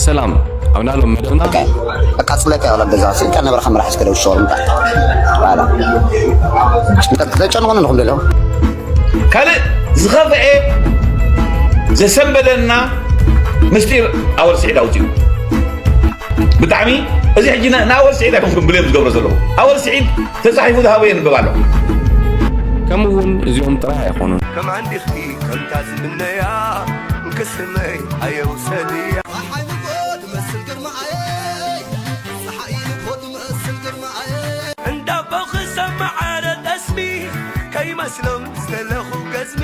ሰላም፣ ኣብ ናሎም መደብና በቃ፣ በቃ፣ ጽለካ ያው ለገዛ ስልጣን ነበር ከምራ እስከ ደው ሾር ምጣ። ባላ። ዘጨንቆን ነው እንደለው። ካልእ ዝኸፍኤ ዘሰንበደና ምስጢር ኣወል ስዒድ ኣውፅኡ። ብጣዕሚ እዚ ሕጂ ና-፣ ንኣወል ስዒድ ኣይኮንኩም ብሌም ዝገብሮ ዘለኹ። ኣወል ስዒድ ተጻሒፉ ዝሃቦ የንብብ ኣሎ። ከምኡ እውን እዚኦም ጥራይ ኣይኮኑን። ከም ዓንዲኽቲ ከምታ ዝምነያ እንክስመይ ኣየውሰድያ። ፀሓይ ንግሆ ትመስል ግርማኣየ፣ ፀሓይ ንግሆ ትመስል ግርማኣየ። እንዳቦ ክሰማዕ ዓረ ጠስሚ፣ ከይመስሎም ዝተለኹ ገዝሚ።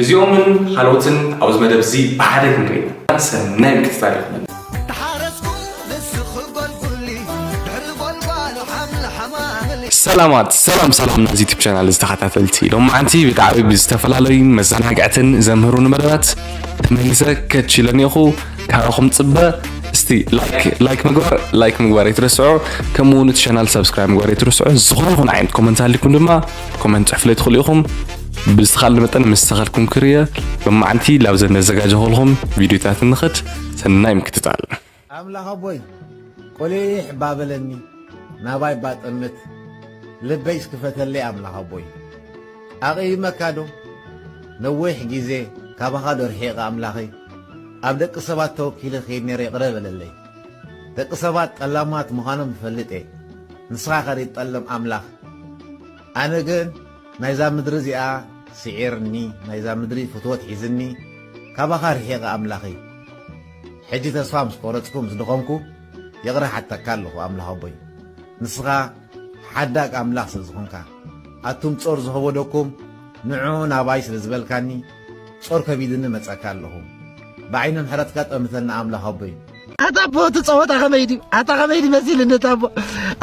እዚኦምን ካልኦትን ኣብዚ መደብ እዚ ብሓደ ክንርኢ ኢና። ሰናይ ምክትታል ይኹነልና። ተሓረስኩ ንስኺ ጎልጉሊ፣ ድሕሪ ጎልጓሉ ሓምሊ ሓማምሊ። ሰላማት፣ ሰላም፣ ሰላም ናዚ ዩቱብ ቻናል ዝተኸታተልቲ። ሎማዓንቲ ብጣዕሚ ብዝተፈላለዩን መዘናግዕትን ዘምህሩን መደባት ተመሊሰ ከች ኢለ እኒኦኹ። ካባኹም ጽበ። እስቲ ላይክ፣ ላይክ ምግባር፣ ላይክ ምግባር ኣይትረስዑ። ከምኡ እውን እቲ ቻናል ሳብስክራይብ ምግባር ኣይትረስዑ። ዝኾነ ይኹን ዓይነት ኮመንት ሃሊኩም ድማ ኮመንት ጽሕፉለይ ትኽእሉ ኢኹም። ብዝተኻእለ መጠን ምስ ተኸልኩም ክርየ ሎማዓንቲ ላብዘን ነዘጋጀኹልኹም ቪድዮታት ንኽድ። ሰናይ ምክትታል። ኣምላኽ ኣቦይ፣ ቆሊሕ እባ በለኒ፣ ናባይ እባ ጠምት፣ ልበይ እስክፈተለይ ኣምላኽ ኣቦይ። ኣቕይመካ ዶ? ነዊሕ ግዜ ካባኻ ዶ ርሒቐ ኣምላኸይ? ኣብ ደቂ ሰባት ተወኪለ ከይድ ነይረ፣ ይቕረ በለለይ። ደቂ ሰባት ጠላማት ምዃኖም እፈልጥ እየ። ንስኻ ከ ርኢት ጠልም ኣምላኽ። ኣነ ግን ናይዛ ምድሪ እዚኣ ስዒርኒ፣ ናይዛ ምድሪ ፍትወት ሒዝኒ፣ ካባኻ ርሒቐ ኣምላኸይ። ሕጂ ተስፋ ምስ ቆረጽኩ፣ ምስ ደኸምኩ፣ ይቕረ ሓተካ ኣለኹ ኣምላኽ ኣቦይ። ንስኻ ሓዳግ ኣምላኽ ስለ ዝኾንካ፣ ኣቱም ጾር ዝኸበደኩም ንዑ ናባይ ስለ ዝበልካኒ፣ ጾር ከቢድኒ መጸካ ኣለኹ። ብዓይኒ ምሕረትካ ጠምተና ኣምላኽ ኣቦይ። ኣታ ኣቦ፣ እቲ ጸወታ ከመይ ድዩ? ኣታ ከመይ ድዩ መሲልኒ እቲ ኣቦ?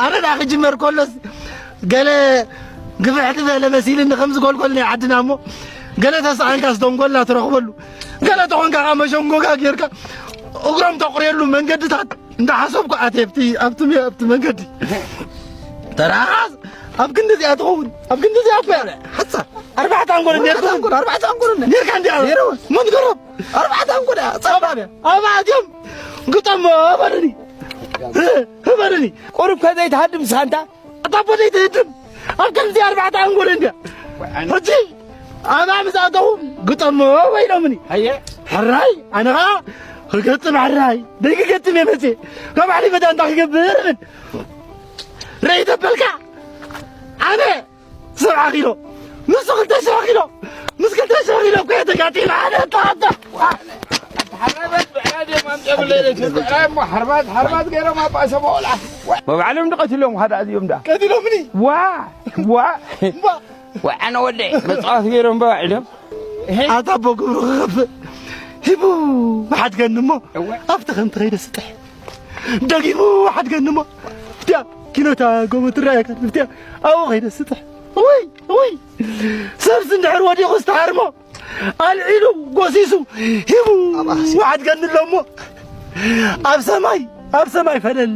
ኣነ ደኣ ክጅመር ከሎስ ገለ ግፍሕ ዝበለ መሲልኒ፣ ከምዚ ጎልጎል ናይ ዓድና እሞ፣ ገለ ተሰኣንካስ ደንጎላ ትረኽበሉ፣ ገለ ተኾንካ ከኣ መሸንጎጋ ጌርካ እግሮም ተቑርየሉ መንገድታት እንዳሓሰብኩ ኣትየ ኣብቲ፣ ኣብቲ፣ ኣብቲ መንገዲ። ተራኻስ ኣብ ክንዲ እዚኣ ትኸውን፣ ኣብ ክንዲ እዚኣ እኮ እያ። ሓጻር። ኣርባዕተ ኣንጎል ኣርባዕተ ኔርካ። ኣንጎል፣ ኣርባዕተ ኣንጎል እነ። ኔርካ እንዲያ። ኔርዎ። መን ገሮብ? ኣርባዕተ ኣንጎል እያ። ጸባብ እያ። ኣብ ኣትዮም ግጠሞ በሉኒ። በሉኒ። ቁሩብ ከዘይትሃድም ንስኻ እንታ። ኣታ ኣቦ ዘይትህድም። ኣብ ከምዚ ኣርባዕተ ኣንጎል እንዲያ። ሕጂ ኣብኣ ምስ ኣተኹ ግጠሞ ኢሎምኒ። ኣየ። ሕራይ፣ ኣነ ኸዓ ክገጥም ሕራይ። ደይክገጥም እየ መፅየ። ካብ ባዕሊ መዳ እንታይ ክገብር እብል? ርእይ ተበልካ። ኣነ ሰብዓ ኪሎ፣ ንሱ ክልተ ሽሕ ኪሎ፣ ምስ ክልተ ሽሕ ኪሎ እኮ እየ ተጋጢመ። ኣነ ኣታ፣ ኣታ። ሓራይ በል፣ ብዕራይ ድዮም ኣምፅኦም ለይለ፣ ብዕራይ እሞ ሓርማዝ፣ ሓርማዝ ገይሮም ኣባእሰሞ ቆልዓ። መባዕሎም ዶ ቀቲሎም፣ ሓደ ኣዚኦም ዳ? ቀቲሎምኒ። ዋ፣ ዋ። ዋ። ዋ፣ ኣነ ወደይ፣ መፃወቲ ገይሮም በባዕሎም። ኣታ ኣቦ ግብሩ ክኸፍእ። ሂቡ፣ ሓድገኒ እሞ፣ እወ። ኣብቲ ከምቲ ከይደ ስጥሕ። ደጊሙ ሓድገኒ እሞ፣ ብትያ፣ ኪኖታ ጎቦ ትረኣየካ፣ ብትያ፣ ኣብኡ ከይደ ስጥሕ። ውይ፣ ውይ። ሰብሲ እንድሕር ወዲቑ ዝተሃርሞ፣ ኣልዒሉ፣ ጎሲሱ፣ ሂቡ፣ ኣብ ኣህሲ። ሓድገኒ ኣሎ እሞ፣ ኣብ ሰማይ፣ ኣብ ሰማይ ፈለል።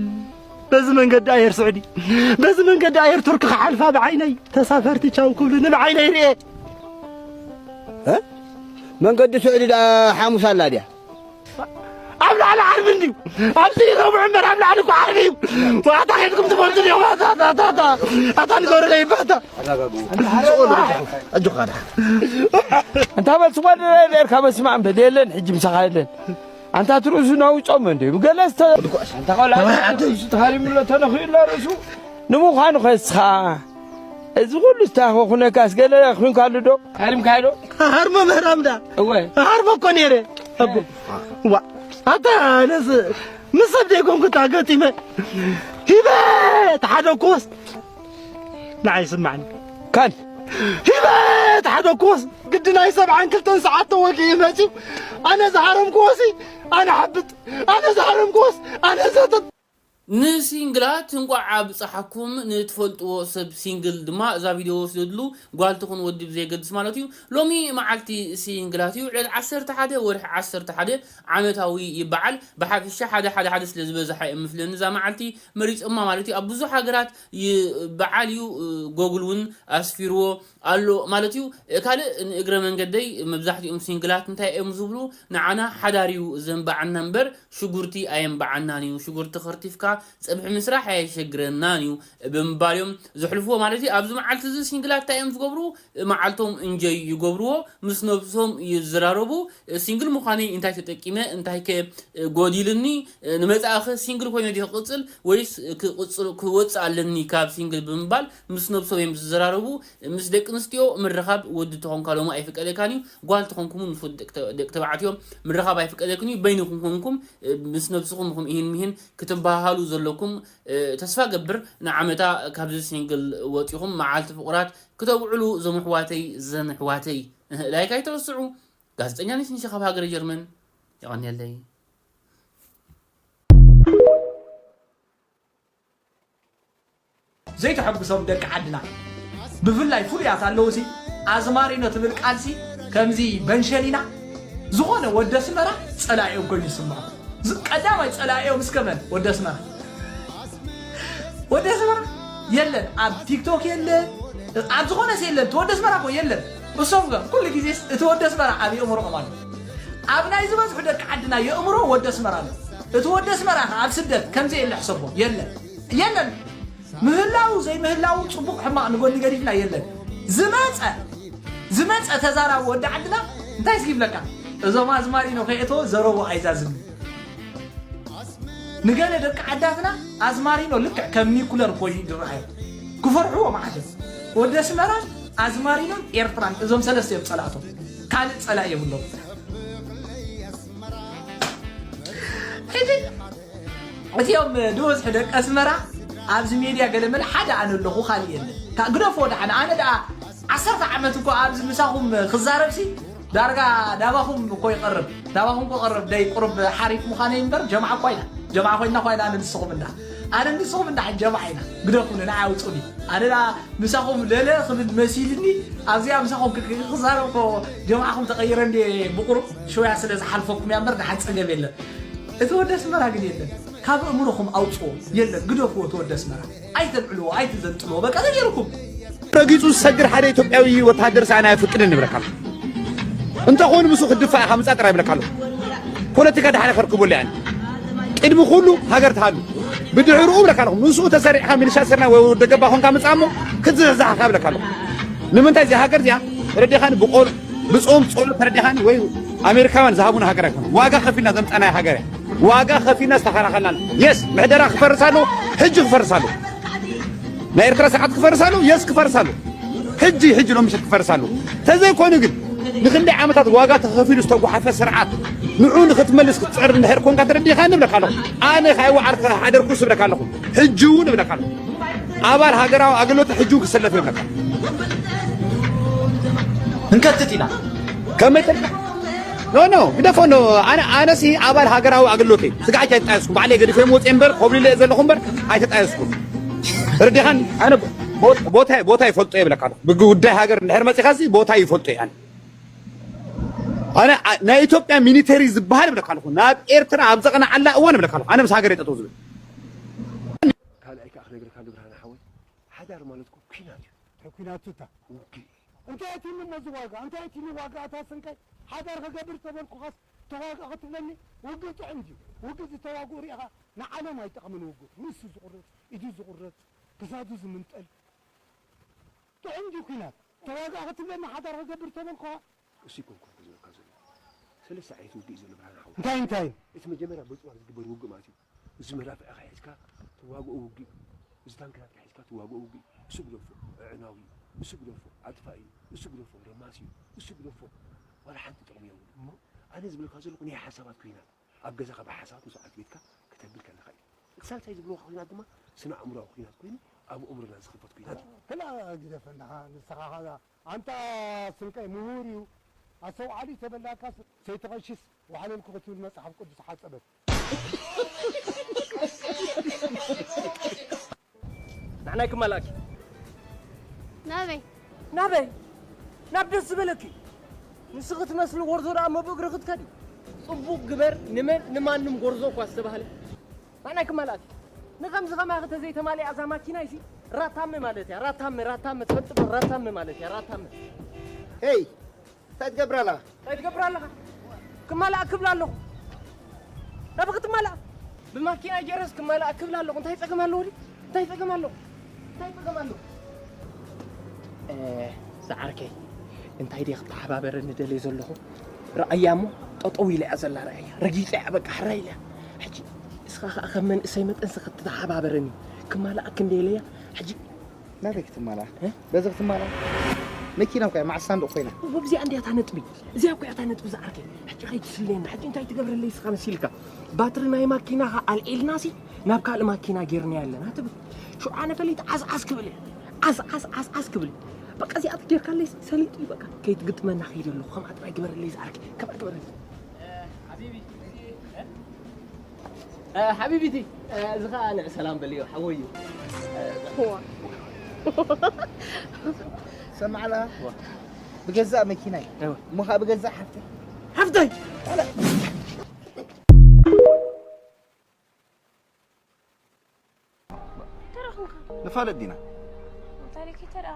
በዚ መንገዲ ኣየር ስዑዲ፣ በዚ መንገዲ ኣየር ቱርኪ ክሓልፋ ብዓይነይ፣ ተሳፈርቲ ቻው ክብሉኒ ብዓይነይ ርኤ። እ? መንገዲ ስዑዲ ደኣ ሓሙስ ኣላ ድያ? ኣብ ላዕሊ ዓርቢ እንድዩ። ኣብዚ ረቡዕ እምበር ኣብ ላዕሊ እኮ ዓርቢ እዩ። ዋታ ኬድኩም ትፈልጡ ዲኹም? ኣታ፣ ኣታ፣ ኣታ፣ ኣታ። ኣታ ንገሩለይ እባ ኣታ። ኣጆኻ ደሓን። ኣንታ በል ስማ ኔርካ መስማዕ እምበር የለን፣ ሕጂ ምሳኻ የለን። ኣንታ ትርእሱ ናውጾም እንድዩ። ገለ ስተ-፣ ኣንታ ቆልዓ ኣይ፣ ኣደይ። ርእሱ ተሃሪሙሎ ተነኺኡሎ ርእሱ። ንምዃኑ ኸ እስኻ እዚ ኩሉ ስታኽ ኩነካስ ገለ ኩንካሉ ዶ? ሃሪምካዮ ዶ? ሃርሞ ምህራም ዳ? እወ። ሃርሞ እኮ ነይረ። ኣቦ። ዋ። ኣታ ኣነስ ምስ ሰብ ደይኮንኩ እታ ገጢመ። ሂበ ተሓደኩስ። ንዓይ ስማዕኒ። ካን? ሂበ ተሓደኩስ። ግዲ ናይ ሰብዓን ክልተን ሰዓት ተወጊኡ መፂኡ። ኣነ ዝሃረምክዎሲ ኣነ ሓብጥ። ኣነ ዝሃረምክዎስ ኣነ ዘጥጥ። ንሲንግላት እንቋዕ ኣብፀሓኩም። ንትፈልጥዎ ሰብ ሲንግል ድማ እዛ ቪድዮ ወስደሉ፣ ጓል ትኹን ወዲ ብዘየገድስ ማለት እዩ። ሎሚ መዓልቲ ሲንግላት እዩ። ዕለት ዓሰርተ ሓደ ወርሒ ዓሰርተ ሓደ ዓመታዊ ይበዓል። ብሓፈሻ ሓደ ሓደ ሓደ ስለ ዝበዝሓ እዮም ምስለኒ እዛ መዓልቲ መሪፆማ ማለት እዩ። ኣብ ብዙሕ ሃገራት ይበዓል እዩ። ጎግል እውን ኣስፊርዎ ኣሎ ማለት እዩ። ካልእ ንእግረ መንገደይ መብዛሕትኦም ሲንግላት እንታይ እዮም ዝብሉ? ንዓና ሓዳር እዩ ዘንበዓና እምበር ሽጉርቲ ኣየንበዓናን እዩ። ሽጉርቲ ከርቲፍካ ፀብሒ ምስራሕ ኣየሸግረናን እዩ ብምባል እዮም ዘሕልፍዎ ማለት እዩ። ኣብዚ መዓልቲ እዚ ሲንግላት እንታይ እዮም ዝገብሩ? መዓልቶም እንጆይ ይገብርዎ፣ ምስ ነብሶም ይዘራረቡ። ሲንግል ምዃነይ እንታይ ተጠቂመ፣ እንታይ ከ ጎዲልኒ፣ ንመጻእኸ ሲንግል ኮይነ ድየ ክቕጽል ወይስ ክቕጽል ክወጽእ ኣለኒ ካብ ሲንግል ብምባል ምስ ነብሶም እዮም ዝዘራረቡ። ምስ ደቂ ኣንስትዮ ምርኻብ ወዲ ተኾንካ ሎሚ ኣይፍቀደካን እዩ። ጓል ተኾንኩም ምስ ወዲ ደቂ ተ- ደቂ ተባዕትዮ ምርኻብ ኣይፍቀደክን እዩ። በይንኹም ኮንኩም ምስ ነብስኹም ኢኹም ይህን ሚህን ክትበሃሃሉ ዘለኩም። ተስፋ ገብር ንዓመታ ካብዚ ሲንግል ወጺኹም መዓልቲ ፍቑራት ክተውዕሉ። ዞም ኣሕዋተይ ዘን ኣሕዋተይ ላይክ ኣይትረስዑ። ጋዜጠኛ ነሽ ንሽ ካብ ሃገረ ጀርመን። የቐንየለይ። ዘይተሐጉሶም ደቂ ዓድና ብፍላይ ፍሉያት ኣለዉ ሲ ኣዝማሪኖ ትብል ቃልሲ ከምዚ በንሸሊና ዝኾነ ወደ ኣስመራ ጸላኢኦም ኮይኑ ይስምዖ። ቀዳማይ ጸላኢኦም እስከ መን ወደ ኣስመራ ወደ ኣስመራ የለን ኣብ ቲክቶክ የለን ኣብ ዝኾነ ሲ የለን እቲ ወደ ኣስመራ እኮ የለን። እሶም ከ ኩሉ ግዜ እቲ ወደ ኣስመራ ኣብ የእምሮኦም ኣሎ። ኣብ ናይ ዝበዝሑ ደቂ ዓድና የእምሮ ወደ ኣስመራ ኣሎ። እቲ ወደ ኣስመራ ከ ኣብ ስደት ከምዚ የለ ሕሰቦ የለን የለን። ምህላው ዘይምህላው ጽቡቕ ሕማቕ ንጎኒ ገዲፍና የለን። ዝመጸ ዝመጸ ተዛራቢ ወዲ ዓድና እንታይ እስኪ ይብለካ? እዞም ኣዝማሪኖ ከየእተወ ዘረቡ ኣይዛዝምን። ንገለ ደቂ ዓዳትና ኣዝማሪኖ ልክዕ ከም ኒኩለር ኮይኑ ይረኣዮም። ክፈርሕዎ መዓት እዮም። ወዲ ኣስመራን ኣዝማሪኖን ኤርትራን እዞም ሰለስተ እዮም ጸላእቶም። ካልእ ጸላኢ የብሎም። ሕጂ እቲኦም ዝበዝሑ ደቂ ኣስመራ ኣብዚ ሜድያ ገለ መለ ሓደ ኣነ ኣለኹ ካልእ የለን። ግደፍዎ ደሓን ኣነ ደኣ ዓሰርተ ዓመት እኮ ኣብዚ ምሳኹም ክዛረብሲ ዳርጋ ናባኹም እኮ ይቐርብ ናባኹም እኮ ቀርብ ደይ ቁርብ ሓሪፍ ምዃነይ እምበር ጀምዓ እኳ ኢና ጀምዓ ኮይና እኳ ኢና ኣነ ንስኹም እንዳ ኣነ ንስኹም እንዳ ጀምዓ ኢና ግደፉኒ ንዓይ ኣውፁኒ ኣነ ደኣ ምሳኹም ለለ ክብል መሲልኒ ኣብዚኣ ምሳኹም ክዛረብ እኮ ጀምዓኹም ተቐይረ እንዴ ብቁሩብ ሽወያ ስለ ዝሓልፈኩም እያ እምበር ደሓን ፀገም የለን እቲ ወዲ ኣስመራ ግን የለን ካብ ኣእምሮኹም ኣውፅዎ የለን ግደፍዎ እቲ ወዲ ኣስመራ ኣይተልዕልዎ ኣይትዘንጥልዎ በቃ ተገይርኩም ረጊጹ ዝሰግር ሓደ ኢትዮጵያዊ ወተሃደር ሰኣን ኣየፍቅድን ይብለካ ኣሎ። እንተኾይኑ ምስኡ ክትድፋእ ኢኻ ምጻእ ጥራይ ይብለካ ኣሎ። ፖለቲካ ድሓር ከርክበሉ እየ ኣነ። ቅድሚ ኩሉ ሃገር ትሃሉ። ብድሕርኡ እብለካ ኣለኹ ምስኡ ተሰሪዕኻ ሚሊሻ ስርናይ ወይ ወዲ ገባ ኾንካ ምጻእ እሞ ክትዝሕዛሕ ኢኻ እብለካ ኣለኹ። ንምንታይ እዚኣ ሃገር እዚኣ ተረዲኻኒ ብቆል ብጾም ጸሎት ተረዲኻኒ ወይ ኣሜሪካውያን ዝሃቡና ሃገር ኣይኮነን። ዋጋ ከፊልና ዘምጻናያ ሃገር እያ። ዋጋ ከፊልና ዝተኸላኸልናን የስ ምሕደራ ክፈርስ ኣለዎ ሕጂ ክፈርስ ኣለዎ ናይ ኤርትራ ስርዓት ክፈርስ ኣለዎ የስ ክፈርስ ኣለዎ ሕጂ ሕጂ ሎሚ ምሸት ክፈርስ ኣለዎ ተዘይኮይኑ ግን ንክንደይ ዓመታት ዋጋ ተኸፊሉ ዝተጓሓፈ ስርዓት ንዑ ንክትመልስ ክትፅዕር እንድሕር ኮንካ ተረዲኻ ንብለካ ኣለኹ ኣነ ካይወዓልካ ሓደርኩ ስብለካ ኣለኹ ሕጂ እውን እብለካ ኣለኹ ኣባል ሃገራዊ ኣገልግሎት ሕጂ እውን ክሰለፍ ይብለካ ክንከትት ኢና ከመይ ተልካ ኖ ኖ ግደፎ ኖ ኣነ ኣነሲ ኣባል ሃገራዊ ኣገልግሎት እየ ስጋዕ ኣይተጣየስኩ ባዕለይ ገዲፈ መውፅእ እምበር ኮብሊለ እየ ዘለኹ እምበር ኣይተጣየስኩ ተረዲኻን ኣነ ቦታ ቦታ ይፈልጦ የብለካ ኣለኹ ብጉዳይ ሃገር እንድሕር መፂኻሲ ቦታ ይፈልጦ እየ ኣነ ኣነ ናይ ኢትዮጵያ ሚሊተሪ ዝበሃል እብለካ ኣለኹ ናብ ኤርትራ ኣብ ዘቕናዓላ እዋን እብለካ ኣለኹ ኣነ ምስ ሃገር የጠጠው ዝብል ካልኣይ ከዓ ክነግረካ ብርሃነ ሓወይ ሓዳር ማለት እኮ ኲናት እዩ ኩናት እታ ውግእ እንታይ እቲ ንሞ ዝዋጋ እንታይ እቲ ንዋጋ እታ ስንቀይ ሓዳር ክገብር ተበልኩኻስ ተዋጋ ክትብለኒ ውግእ ጥዑም ድዩ ውግእ ዝተዋግኡ ሪኢኻ ንዓለም ኣይጠቕምን ውግእ ንሱ ዝቑረፅ ኢዱ ዝቑረፅ ክሳዱ ዝምንጠል ጥዑም ድዩ ኩናት ተዋጋ ክትብለኒ ሓዳር ክገብር ተበልኩኻ እሱ ይኮንኩ ዝብለካ ዘሎ ሰለስተ ዓይነት ውግእ እዩ ዘሎ ብርሃን ሓወይ እንታይ እንታይ እቲ መጀመርያ በፅዋር ዝግበር ውግእ ማለት እዩ እዚ መዳፍዕኻ ሒዝካ ትዋግኦ ውግእ እዩ። እዚ ታንክታትካ ሒዝካ ትዋግኦ ውግእ እዩ። እሱ ግደፎ፣ ኣዕናዊ እዩ። እሱ ግደፎ፣ ኣጥፋኢ እዩ። እሱ ግደፎ፣ ረማሲ እዩ። እሱ ግደፎ፣ ዋላ ሓንቲ ጥቕሚ የብሉን። ኣነ ዝብለካ ዘለኹ ናይ ሓሳባት ኲናት፣ ኣብ ገዛኻ ብሓሳባት መስዋዕቲ ቤትካ ከተብል ከለኻ እዩ። እቲ ሳልሳይ ዝብለካ ኲናት ድማ ስነ ኣእምሮኣዊ ኲናት ኮይኑ ኣብ ኣእምሮና ዝኽፈት ኲናት እዩ። ክላ ግደፈና ንስኻ ኣንታ ስንቀይ ምሁር እዩ ኣስተውዓሊ ተበላካስ ሰይተቐሽስ ዋዕለልኩ ክትብል መፅሓፍ ቅዱስ ሓፀበት። ንዓናይ ክመላእኪ። ናበይ? ናበይ? ናብ ደስ ዝበለኪ። ንስኺ ትመስሊ ጎርዞ ደኣ እሞ ብእግሪ ክትከዲ። ጽቡቕ ግበር፣ ንመን ንማንም ጎርዞ እኳ ዝተባህለ። ንዓናይ ክመላእኪ። ንከምዚ ከማኺ ተዘይተማሊኣ እዛ ማኪና ይሲ ራታመ ማለት እያ። ራታመ፣ ራታመ፣ ትፈልጥ ዶ? ራታመ ማለት እያ። ራታመ። ሄይ እንታይ ትገብር ኣላ? እንታይ ትገብር ኣለኻ? ክመላእ ክብል ኣለኹ። ናብ ክትመላእ ብማኪና ጀረስ ክመላእ ክብል ኣለኹ። እንታይ ጸገም ኣለዎ? እንታይ ጸገም ኣለዎ? እንታይ ጸገም ኣለዎ? ዝዓርከይ እንታይ ድየ ክተሓባበረኒ ደልየ ዘለኹ? ረኣያ እሞ ጠጠው ኢላ እያ ዘላ። ረኣያ ረጊጸ እያ በቃ ሕራይ ኢላ። ሕጂ እስኻ ኸኣ ከም መንእሰይ መጠን ስኻ ትተሓባበረኒ ክመላእ ክንደየለያ ሕጂ ናበይ ክትመላ? በዚ ክትመላ? መኪና እኮ እያ መዓስ ሳንዱቕ ኮይና። ወብዚኣ እንድያ እታ ነጥቢ። እዚኣ እኮ እያ እታ ነጥቢ ዝዓርከይ። ሕጂ ከይትስልየና። ሕጂ እንታይ ትገብረለይ ስኻ መሲልካ? ባትሪ ናይ ማኪናኻ ኣልዒልናሲ ናብ ካልእ ማኪና ጌርናያ ኣለና ትብል። ሽዑ ኣነ ፈሊጥ ዓስዓስ ክብል እየ። ዓስዓስ ዓስዓስ ክብል እየ። በቃ እዚኣ ጌርካለይ ሰሊጡ እዩ በቃ። ከይትግጥመና ከይደ ኣለኹ። ከምኣ ጥራይ ግበረለይ ዝዓርከይ። ከምኣ ግበረለይ። ሓቢቢቲ እዚ ኸዓ ንዕ ሰላም በልዮ ሓወዩ ሰማዕላ ብገዛእ መኪናይ እሞ ከዓ ብገዛእ ሓፍተይ ሓፍተይ ንፋለጥ ዲና ታሪክ ተደኣ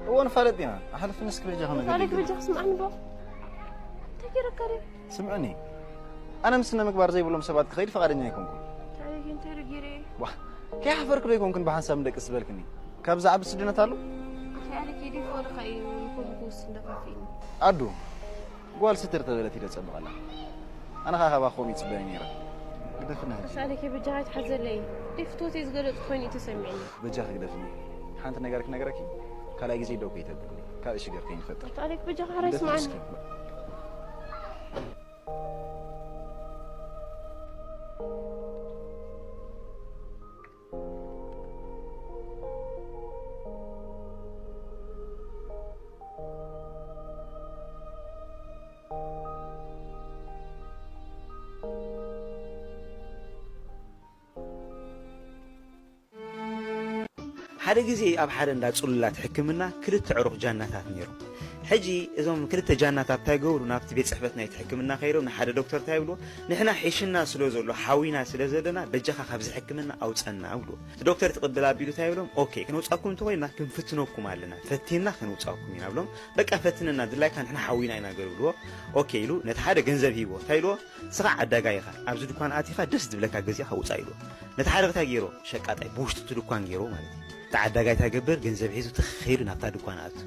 እዎ ንፋለጥ ዲና ኣሕልፍኒ እስኪ በጃ ከመ ታሪክ በጃ ክስምዓኒ ዶ እንታይ ገይረካ ድዩ ስምዕኒ ኣነ ምስ ስነ ምግባር ዘይብሎም ሰባት ክኸይድ ፈቓደኛ ኣይኮንኩን ታሪክ እንታይ ዶ ገይረ ዋ ከይሓፈርክ ዶ ኣይኮንኩን ብሓንሳብ ንደቂ ዝበልክኒ ካብ ዝዓቢ ስድነት ኣሎ ታሪክ ይዲ ፎልኻ እዩ ንኹሉ ክውስን ደፋፊኒ ኣዱ ጓል ስትር ተበለት ኢለ ጸብቐላ ኣነ ኸዓ ካባኻ ከምኡ ይጽበ ነይረ ግደፍና ሕጂ ሳለኪ በጃኻ ይትሓዘለይ ደፍቶት እዩ ዝገለጽ ኮይኑ እዩ ተሰሚዕኒ በጃኺ ግደፍኒ ሓንቲ ነገር ክነግረኪ ካልኣይ ግዜ ደው ከይተብልኒ ካብ እሺ ገር ከይንፈጥር ታሪክ በጃኻ ሕራይ ስምዓኒ ሓደ ግዜ ኣብ ሓደ እንዳ ጽሉላት ሕክምና ክልተ ዕሩኽ ጃናታት ነይሮም። ሕጂ እዞም ክልተ ጃናታት እንታይ ገብሩ ናብቲ ቤት ጽሕፈት ናይቲ ሕክምና ከይዶም ንሓደ ዶክተር እንታይ ይብልዎ ንሕና ሒሽና ስለ ዘሎ ሓዊና ስለ ዘለና በጃኻ ካብዚ ሕክምና ኣውጸና ይብልዎ። እቲ ዶክተር ትቕብል ኣቢሉ እንታይ ይብሎም ኦኬ ክነውጻኩም እንተኾይና ክንፍትነኩም ኣለና ፈቲንና ከነውጻኩም ኢና ብሎም በቃ ፈትነና ድላይካ ንሕና ሓዊና ኢና ገር ይብልዎ። ኦኬ ኢሉ ነቲ ሓደ ገንዘብ ሂብዎ እንታይ ኢልዎ ንስኻ ዓዳጋይ ኢኻ ኣብዚ ድኳን ኣቲኻ ደስ ዝብለካ ገዚእኻ ውጻእ ኢልዎ። ነቲ ሓደ እንታይ ገይሮ ሸቃጣይ ብውሽጢ እቲ ድኳን ገይሮ ማለት እዩ። እቲ ዓዳጋይ እንታይ ገብር ገንዘብ ሒዙ ትኽ ኢሉ ናብታ ድኳን ኣቱ።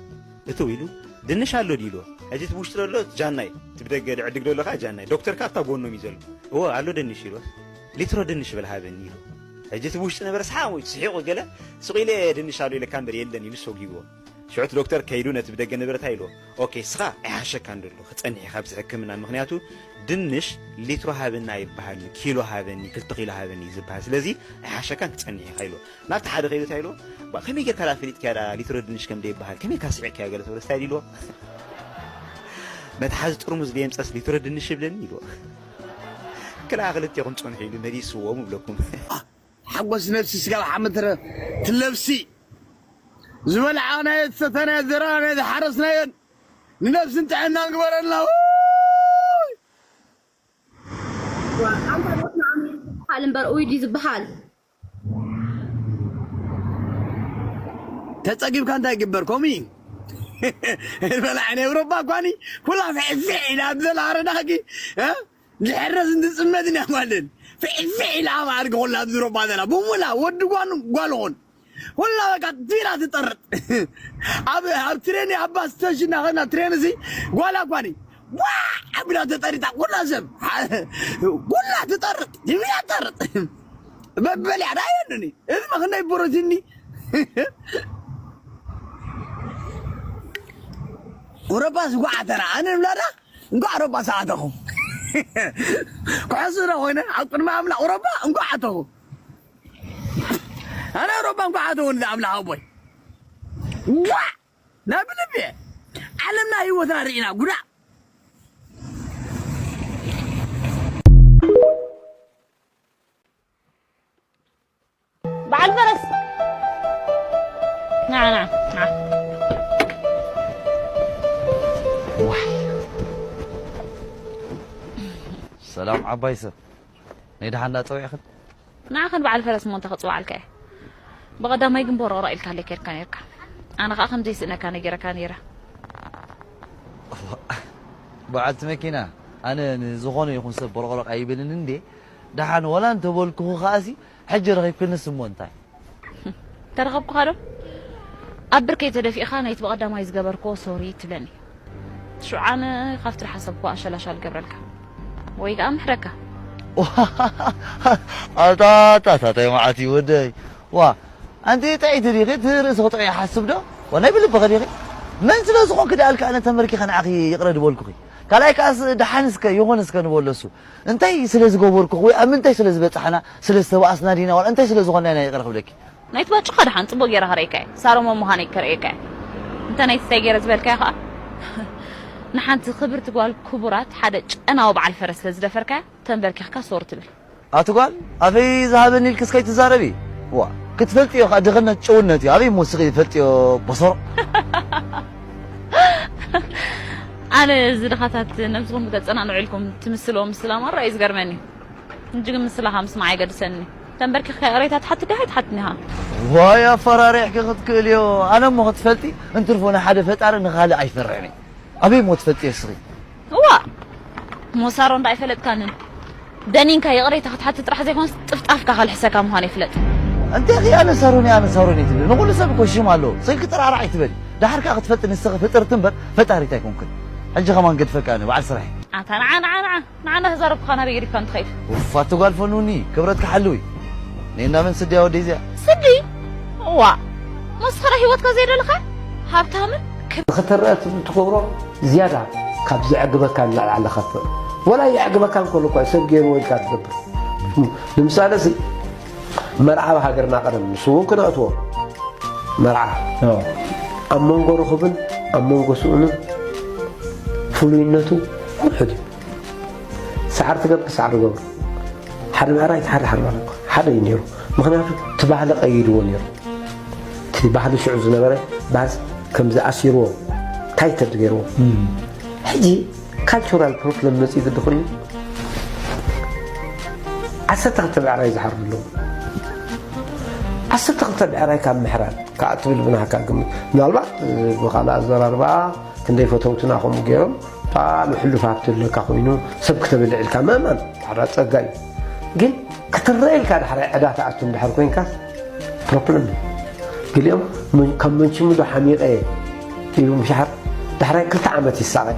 እትው ኢሉ ድንሽ ኣሎ ድዩ ኢልዎ። ሕጂ እቲ ብውሽጢ ዘሎ እቲ ጃናይ እቲ ብደገ ድዕድግ ዘሎ ከዓ ጃናይ ዶክተር ከዓ ኣብታ ጎኖም እዩ ዘሎ። እዎ ኣሎ ድንሽ ኢልዎ። ሊትሮ ድንሽ በል ሃበኒ ኢሉ። ሕጂ እቲ ብውሽጢ ነበረ ሰሓቕ ወይ ስሒቑ ገለ ስቕ ኢለ ድንሽ ኣሎ ኢለካ እምበር የለን ኢሉ ሰጒግዎ። ሽዑ እቲ ዶክተር ከይዱ ነቲ ብደገ ነበረ እንታይ ኢልዎ። ኦኬ እስኻ ኣይሓሸካን ደሎ ክጸንሕ ኢኻ ኣብዚ ሕክምና ምኽንያቱ ድንሽ ሊትሮ ሃበኒ ኣይበሃልን ኪሎ ሃበኒ ክልተ ኪሎ ሃበኒ እዩ ዝበሃል ስለዚ ኣይሓሸካን ክጸንሕ ኢኻ ኢልዎ ናብቲ ሓደ ከይዱ እንታይ ኢልዎ ባ ከመይ ጌርካ ደኣ ፈሊጥካያ ደኣ ሊትሮ ድንሽ ከም ደይበሃል ከመይ ኢልካ ስዒቕካዮ ገለ ተብሎ ስታይ ኢልዎ መትሓዚ ጥርሙዝ ደየምጸስ ሊትሮ ድንሽ ይብለኒ ኢልዎ ክልኣ ክልቴኹም ጽንሑ ኢሉ መሊስዎም እብለኩም ሓጎስ ነፍሲ ስጋብ ሓመትረ ትለብሲ ዝበልዓናዮ ዝሰተናዮ ዝዘራእናዮ ዝሓረስናዮን ንነብስን ጥዕናን ግበረልና ሓል እምበር ኡይ ድዩ ዝበሃል ተፀጊብካ እንታይ ይግበር ከምኡ እዩ በላዕ ናይ ኤውሮጳ እኳኒ ኩላ ፍሕፍሕ ኢላ ኣብ ዘላ ኣረዳኺ ዝሕረስ እንትፅመት ኢና ጓልን ፍሕፍሕ ኢላ ኣብ ኣድጊ ኩላ ኣብ ዝሮባ ዘላ ብሙላ ወዲ ጓኑ ጓልኹን ኩላ በቃ ፊራ ትጠርጥ ኣብ ኣብ ትሬን ኣብ ባስ ስቴሽን ናኸና ትሬን እዚ ጓላ ኳኒ ዋ ኣቢላ ተጠሪጣ ኩላ ሰብ ኩላ ትጠርጥ ፊራ ትጠርጥ በበልያ ዳየንኒ እዚ መኽነይ ቡሩትኒ ቁረባ ዝጓዓተና ኣነ ንብላዳ እንኳዕ ረባ ሰዓተኹ ክሕስረ ኮይነ ኣብ ቅድሚ ኣምላኽ ረባ እንኳዕ ኣተኹ ኣነ ረባ እንኳዕ ኣተኹ ንዛ ኣምላኽ ኣቦይ ዋ ናብ ልቢ ዓለምና ህይወትና ርኢና ጉዳእ ንዓ ንዓ ንዓ። ዋይ። ሰላም ዓባይ ሰብ። ናይ ደሓን ዳ ጸዊዕኽን? ንዓኽን በዓል ፈረስ እሞ እንተ ክጽውዓልካ እየ። ብቐዳማይ ግን ቦሮቕሮቕ ኢልካለይ ከይድካ ነይርካ። ኣነ ኸኣ ከም ዘይስእነካ ነጊረካ ነይረ። በዓልቲ መኪና፣ ኣነ ንዝኾነ ይኹን ሰብ ቦሮቕሮቕ ኣይብልን እንዴ። ደሓን ወላ እንተበልኩኺ ኸኣሲ፣ ሕጂ ረኺብክንስ እሞ እንታይ? ተረኸብኩኻ ዶ? ኣብ ብርከይ ተደፊእኻ ናይቲ ብቐዳማይ ዝገበርክዎ ሶሪ ትብለኒ። ሽዑ ኣነ ካብቲ ዝሓሰብክዎ ኣሸላሻል ገብረልካ። ወይ ከኣ ምሕረካ። ኣታ፣ ኣታ፣ ኣታ፣ እንታይ መዓት እዩ ወደይ? ዋ፣ ኣንቲ ጥዕይቲ ዲኺ? እቲ ርእሲ ክጥዑ ይሓስብ ዶ? ወናይ ብልብኺ ዲኺ? መን ስለ ዝኾንኪ ደኣ ኣልካ ኣነ ተመርኪኸ ንዓኺ ይቕረ ድበልኩኺ? ካልኣይ ከኣስ ደሓን እስከ ይኹን እስከ ንበሎ እሱ። እንታይ ስለ ዝገበርኩኺ ወይ ኣብ ምንታይ ስለ ዝበጻሕና፣ ስለ ዝተባኣስና ዲና ዋላ እንታይ ስለ ዝኾንና ኢና ይቕረ ክብለኪ? ናይቲ ባጭኻ ደሓን ጽቡቕ ገይረ ከርእየካ'የ። ሳሮን መን ምዃነይ ከርእየካ'የ። እንተ ናይቲ እንታይ ገይረ ዝበልካዮ ኸኣ፣ ንሓንቲ ክብርቲ ጓል ክቡራት ሓደ ጨናዊ በዓል ፈረስ ስለ ዝደፈርካያ፣ ተንበርኪኽካ ሶሪ ትብል። ኣቲ ጓል፣ ኣፈይ ዝሃበኒ ኢልክስ ከይትዛረቢ። ዋ፣ ክትፈልጥዮ ኸኣ ድኽነት ጭውነት እዩ። ኣበይ እሞ እስኺ ትፈልጥዮ በሰሮ? ኣነ እዚ ድኻታት ነብስኹም ክተጸናንዑ ኢልኩም ትምስልዎ ምስላ ማራ እዩ ዝገርመኒ። ሕጂ ግን ምስላኻ ምስማዕ ኣይገድሰኒ። ተንበርኪኽካ ይቕሬታ ትሓትት ዲኻ ኣይትሓትትን ኢኻ? ዋይ ኣፈራሪሕኪ ክትክእልዮ። ኣነ እሞ ክትፈልጢ እንትርፎ ንሓደ ፈጣሪ ንኻልእ ኣይፈርሕን እየ። ኣበይ እሞ ትፈልጥዮ እስኺ? እዋእ! እሞ ሳሮን ዶ ኣይፈለጥካንን? ደኒንካ ይቕሬታ ክትሓትት ጥራሕ ዘይኮነስ ጥፍጣፍካ ከልሕሰካ ምዃነይ ፍለጥ። እንታይ ኢኺ ኣነ ሳሮን እየ፣ ኣነ ሳሮን እየ ትብሊ? ንኹሉ ሰብ እኮ ሽም ኣለዎ። ስልኪ ጥራራዕ ኣይትበሊ። ደሓር ከኣ ክትፈልጢ ንስኺ ፍጥርቲ እምበር ፈጣሪት ኣይኮንክን። ሕጂ ከማን ገድፈካ ኣነ በዓል ስራሕ እየ። ኣታ ንዓ ንዓ ንዓ ንዓ እንዳተዛረብኩኻ ናበይ ገዲፍካን ትኸይድ? ውፍ ኣቲ ጓል ፈኑኒ ክብረትኪ ሓልዊ። ነይ እንዳመን ስድያ ወደይ እዚኣ? ስዲ? እዋ ሞስኸረ ህይወትካ ዘይደለኻ ሃብታምን ክብ- ንኽትረአ ትብ- ትገብሮ ዝያዳ ካብ ዘዕግበካ ንላዕሊ ከፍእ። ወላ የዕግበካ እንከሎ እኳ ሰብ ገይርዎ ኢልካ ትገብር። ንምሳሌ እዚ መርዓ ኣብ ሃገርና ቀደም ንሱ እውን ክነእትዎ መርዓ ኣብ መንጎ ርኹብን ኣብ መንጎ ስኡንን ፍሉይነቱ ውሑድ እዩ። ሰዓር ትገብር ሰዓር ገብሩ ሓደ ብዕራይ ሓደ ሓደ ማለት እኮ ሓደ እዩ ነይሩ። ምክንያቱ እቲ ባህሊ ቀይድዎ ነይሩ። እቲ ባህሊ ሽዑ ዝነበረ ባዝ ከም ዝኣሲርዎ ታይተድ ገይርዎ። ሕጂ ካልቸራል ፕሮብለም መፅኡ ግዲ ኮይኑ ዓሰርተ ክልተ ብዕራይ ዝሓርዱ ኣለዉ። ዓሰርተ ክልተ ብዕራይ ካብ ምሕራድ ከዓ ትብል ብናሃካ ግምት ምናልባት ብካልእ ኣዘራርባ ክንደይ ፈተውትና ከምኡ ገይሮም ብጣዕሚ ሕሉፍ ሃብቲ ኣለካ ኮይኑ ሰብ ክተብልዕ ኢልካ ምእማን ሓደ ፀጋ እዩ። ግን ክትረአ ኢልካ ዳሕራይ ዕዳ ትኣቱ እንድሕር ኮይንካ ፕሮብለም እዩ። ገሊኦም ካብ መንችሙዶ ሓሚቐ ኢሉ ምሻሓር ዳሕራይ ክልተ ዓመት ይሳቐ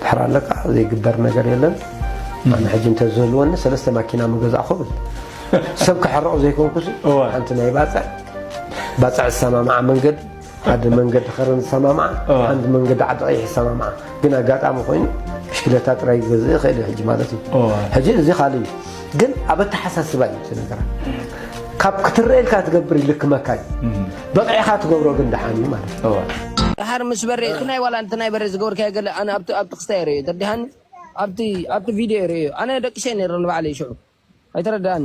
ድሕር ኣለካ ዘይግበር ነገር የለን። ኣነ ሕጂ እንተዝህልወኒ ሰለስተ ማኪና ምገዛእኹ ብል ሰብ ክሕረቑ ዘይኮንኩስ ሓንቲ ናይ ባፅዕ ባፅዕ ዝሰማማዓ መንገዲ ሓደ መንገዲ ከረን ዝሰማማዓ ሓንቲ መንገዲ ዓዲ ቀይሕ ዝሰማማዓ ግን ኣጋጣሚ ኮይኑ ብሽክለታ ጥራይ ይገዝእ ይኽእል ሕጂ ማለት እዩ። ሕጂ እዚ ካልእ እዩ። ግን ኣብ ኣተሓሳስባ እዩ እቲ ነገራት። ካብ ክትረኤልካ ትገብር ይልክመካ እዩ። በቂዕካ ትገብሮ ግን ደሓን እዩ ማለት እዩ። ድሓር ምስ በሬ እቲ ናይ ዋላ እቲ ናይ በሬ ዝገበርካዮ ገለ ኣነ ኣብቲ ኣብቲ ክስታይ ርእዮ ተዲሃኒ ኣብቲ ኣብቲ ቪድዮ ርእዮ ኣነ ደቂሰ ነይረ ንባዕለይ ሽዑ ኣይተረዳኣኒ።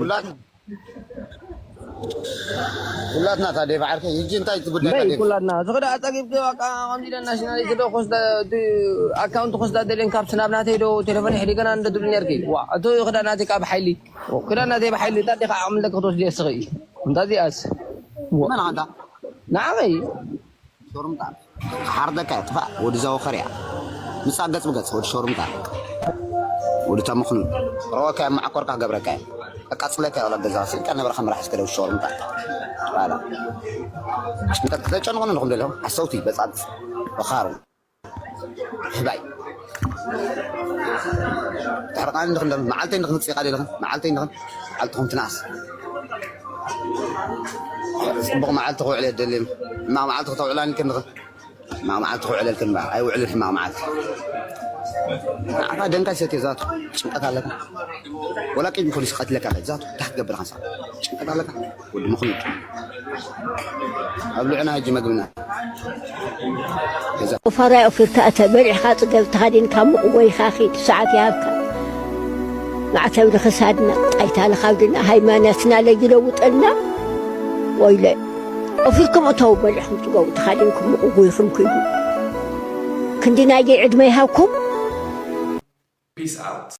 ኩላትና ታዲያ ብዓርከይ ሕጂ እንታይ እቲ ጉዳይ በይ ታዲያ? ኩላትና ዝኽዳ ኣጸጊብኪ በቃ ከምዚ ኢለ ናሽናሊቲ ዶ ክወስዳ እቲ ኣካውንት ክወስዳ ደልየን ካብ ስናብ ናተይ ዶ ቴሌፎን ይሕዲ ገና እንደ ትብል ነርኪ ዋ እቲ ክዳ ናተይ ካብ ሓይሊ ክዳ ናተይ ብሓይሊ እንታይ ዲኻ ዓቕሚ ኣለኪ ክትወስዲ እስኺ እንታይ እዚኣስ መን ኣንታ ንዓኸይ ሾርምጣ ክሓርደካ እያ ጥፋእ ወዲ ዛወኸርያ ምጻእ ገጽ ብገጽ ወዲ ሾርምጣ ወዲ ተምኽኑ ረወካ እያ መዓኮርካ ክገብረካ እያ ኣቃጽለካ እያ ወላ ገዛ ስልካ ነበርካ መራሕ እስከ ደው ሾርምጣ ባላ ጭንቀት ከተጨንቑ ንኹም ደለኹም ሓሰውቲ በጻጽ በኻሩ ህባይ ተሕርቃኒ ንኽም ደም መዓልተይ ንኽም ጽቃ ደለኹም መዓልተይ ንኽም መዓልትኹም ትንኣስ ጽቡቕ መዓልቲ ክውዕል የደልም ሕማቕ መዓልቲ ክተውዕላኒ ክንድኽም ሕማቕ መዓልቲ ክውዕለልክን እምበኣር ኣይውዕልን ሕማቕ መዓልቲ ንዓኻ ደንካ ይሰትዮ ዛቱ ጭንቀት ኣለካ ወላ ቅድሚ ፖሊስ ቀትለካ ዛቱ እንታይ ክትገብር ኢኻ ንስኻ ጭንቀት ኣለካ ወዲ ምኽኑድ ኣብ ልዕና ሕጂ መግብና ገዛ ቁፋሮ ኣይ ኦፊርካ እተ በሊዕኻ ጽገብ ተኻዲንካ ሙቕ ጎይኻ ኺድ ሰዓት ይሃብካ ማዕተብ ንኽሳድና ጣይታ ንኻብድና ሃይማኖትና ለጊለውጠልና ወይለ ኦፊርኩም እተው በልዕኹም ጽገቡ፣ ተኻዲንኩም ምቑጉይኹም ክይዱ። ክንዲ ናይዚ ዕድመ ይሃብኩም። Peace out.